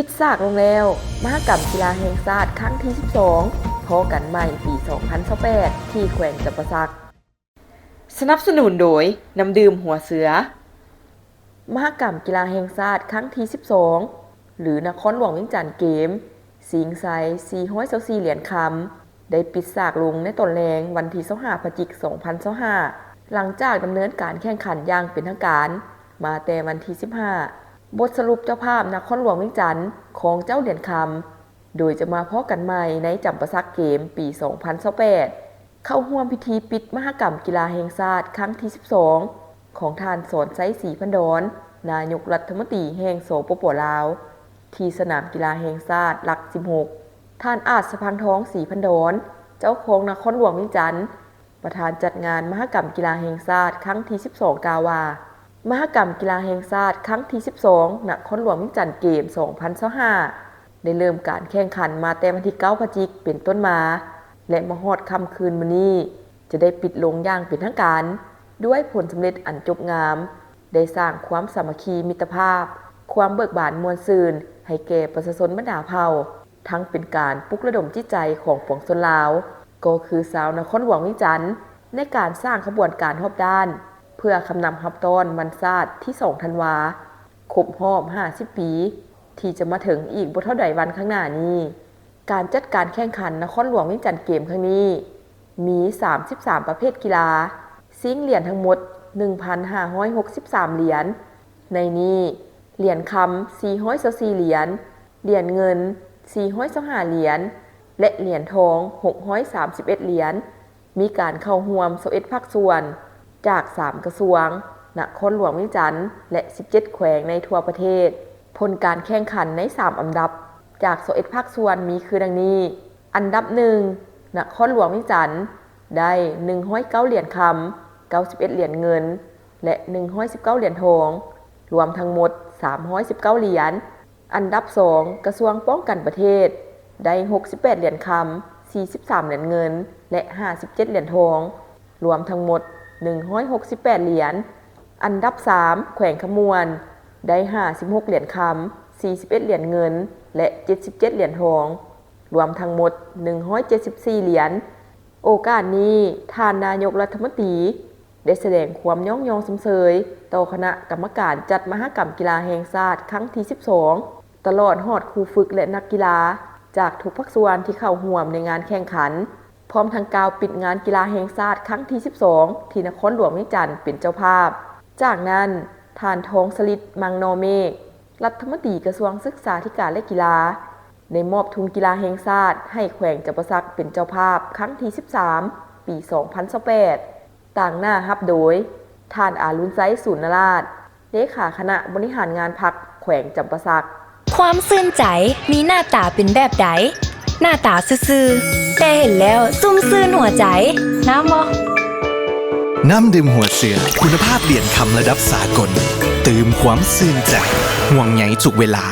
ປິດສາກລົງແລ້ວ ມະຫະກຳກິລາແຫ່ງຊາດຄັ້ງທີສິບສອງ ພໍ້ກັນໃໝ່ປີສອງພັນຊາວແປດ ທີ່ແຂວງຈຳປາສັກ. ສະໜັບສະໜູນໂດຍ ນ້ຳດື່ມຫົວເສືອ. ມະຫະກຳກິລາແຫ່ງຊາດຄັ້ງທີສິບສອງ ຫຼື ນະຄອນຫຼວງວຽງຈັນເກມ ຊິງໄຊສີ່ຮ້ອຍຊາວສີ່ຫຼຽນຄຳ ໄດ້ປິດສາກລົງໃນຕອນແລງວັນທີຊາວຫ້າ ພະຈິກ ສອງພັນຊາວຫ້າ ຫຼັງຈາກດຳເນີນການແຂ່ງຂັນຢ່າງເປັນທາງການມາແຕ່ວັນທີສິບຫ້າ. ບົດສະຫຼຸບເຈົ້າພາບນະຄອນຫຼວງວຽງຈັນ ຄອງເຈົ້າຫຼຽນຄຳ ໂດຍຈະມາພໍ້ກັນໃໝ່ໃນຈຳປາສັກເກມປີສອງພັນຊາວແປດ. ເຂົ້າຮ່ວມພິທີປິດມະຫະກຳກິລາແຫ່ງຊາດຄັ້ງທີສິບສອງ ຂອງທ່ານ ສອນໄຊ ສີພັນດອນ ນາຍົກລັດຖະມົນຕີແຫ່ງ ສປປ ລາວ ທີ່ສະໜາມກິລາແຫ່ງຊາດຫຼັກສິບຫົກ, ທ່ານ ອາດສະພັງທອງ ສີພັນດອນ ເຈົ້າຄອງນະຄອນຫຼວງວຽງຈັນ ປະທານຈັດງານມະຫະກຳກິລາແຫ່ງຊາດຄັ້ງທີສິບສອງ ກ່າວວ່າ ມະຫະກຳກິລາແຫ່ງຊາດຄັ້ງທີສິບສອງ ນະຄອນຫຼວງວຽງຈັນເກມສອງພັນຊາວຫ້າ ໄດ້ເລີ່ມການແຂ່ງຂັນມາແຕ່ວັນທີເກົ້າ ພະຈິກ ເປັນຕົ້ນມາ ແລະ ມາຮອດຄ່ຳຄືນມື້ນີ້ ຈະໄດ້ປິດລົງຢ່າງເປັນທາງການ ດ້ວຍຜົນສຳເລັດອັນຈົບງາມ, ໄດ້ສ້າງຄວາມສາມັກຄີມິດຕະພາບ, ຄວາມເບີກບານມ່ວນຊື່ນໃຫ້ແກ່ປະຊາຊົນບັນດາເຜົ່າ, ທັງເປັນການປຸກລະດົມຈິດໃຈຂອງປວງຊົນລາວ, ກໍຄືຊາວນະຄອນຫຼວງວຽງຈັນ ໃນການສ້າງຂະບວນການຮອບດ້ານ ເພື່ອຄຳນັບຮັບຕ້ອນວັນຊາດທີສອງ ທັນວາ ຄົບຮອບຫ້າສິບປີ ທີ່ຈະມາເຖິງອີກບໍ່ເທົ່າໃດວັນຂ້າງໜ້ານີ້. ການຈັດການແຂ່ງຂັນນະຄອນຫຼວງວຽງຈັນເກມຄັ້ງນີ້ ມີສາມສິບສາມປະເພດກິລາ, ຊິງຫຼຽນທັງໝົດໜຶ່ງພັນຫ້າຮ້ອຍຫົກສິບສາມຫຼຽນ, ໃນນີ້ ຫຼຽນຄຳສີ່ຮ້ອຍຊາວສີ່ຫຼຽນ, ຫຼຽນເງິນສີ່ຮ້ອຍຊາວຫ້າຫຼຽນ ແລະ ຫຼຽນທອງຫົກຮ້ອຍສາມສິບເອັດຫຼຽນ. ມີການເຂົ້າຮ່ວມຊາວເອັດພາກສ່ວນ ຈາກສາມກະຊວງ, ນະຄອນຫຼວງວຽງຈັນ ແລະ ສິບເຈັດແຂວງໃນທົ່ວປະເທດ. ຜົນການແຂ່ງຂັນໃນສາມອັນດັບ ຈາກຊາວເອັດພາກສ່ວນມີຄືດັ່ງນີ້: ອັນດັບໜຶ່ງ ນະຄອນຫຼວງວຽງຈັນ ໄດ້ໜຶ່ງຮ້ອຍເກົ້າຫຼຽນຄຳ, ເກົ້າສິບເອັດຫຼຽນເງິນ ແລະ ໜຶ່ງຮ້ອຍສິບເກົ້າຫຼຽນທອງ, ລວມທັງໝົດສາມຮ້ອຍສິບເກົ້າຫຼຽນ. ອັນດັບສອງ ກະຊວງປ້ອງກັນປະເທດ ໄດ້ຫົກສິບແປດຫຼຽນຄຳ, ສີ່ສິບສາມຫຼຽນເງິນ ແລະ ຫ້າສິບເຈັດຫຼຽນທອງ, ລວມທັງໝົດໜຶ່ງຮ້ອຍຫົກສິບແປດຫຼຽນ. ອັນດັບສາມ ແຂວງຄຳມ່ວນ ໄດ້ຫ້າສິບຫົກຫຼຽນຄຳ, ສີ່ສິບເອັດຫຼຽນເງິນ ແລະ ເຈັດສິບເຈັດຫຼຽນທອງ, ລວມທັງໝົດໜຶ່ງຮ້ອຍເຈັດສິບສີ່ຫຼຽນ. ໂອກາດນີ້ ທ່ານນາຍົກລັດຖະມົນຕີ ໄດ້ສະແດງຄວາມຍ້ອງຍໍຊົມເຊີຍຕໍ່ຄະນະກຳມະການຈັດມະຫະກຳກິລາແຫ່ງຊາດຄັ້ງທີສິບສອງ ຕະຫຼອດຮອດຄູຝຶກ ແລະ ນັກກິລາຈາກທຸກພາກສ່ວນທີ່ເຂົ້າຮ່ວມໃນງານແຂ່ງຂັນ, ພ້ອມທັງກ່າວປິດງານກິລາແຫ່ງຊາດຄັ້ງທີສິບສອງ ທີ່ນະຄອນຫຼວງວຽງຈັນເປັນເຈົ້າພາບ. ຈາກນັ້ນ ທ່ານ ທອງສະລິດ ມັງນໍເມກ ລັດຖະມົນຕີກະຊວງສຶກສາທິການ ແລະ ກິລາ ໄດ້ມອບທຸງກິລາແຫ່ງຊາດໃຫ້ແຂວງຈຳປາສັກເປັນເຈົ້າພາບຄັ້ງທີສິບສາມ ປີສອງພັນຊາວແປດ ຕາງໜ້າຮັບໂດຍ ທ່ານ ອາລຸນໄຊ ສູນນະລາດ ເລຂາຄະນະບໍລິຫານງານພັກແຂວງຈຳປາສັກ. ຄວາມຊື່ນໃຈມີໜ້າຕາເປັນແບບໃດ? ໜ້າຕາຊື່ໆ ແຕ່ເຫັນແລ້ວຊຸ່ມຊື່ນຫົວໃຈ. ນ້ຳບໍ່? ນ້ຳດື່ມຫົວເສືອ ຄຸນນະພາບຫຼຽນຄຳລະດັບສາກົນ ຕື່ມຄວາມຊື່ນໃຈ ຫ່ວງໃຍທຸກເວລາ.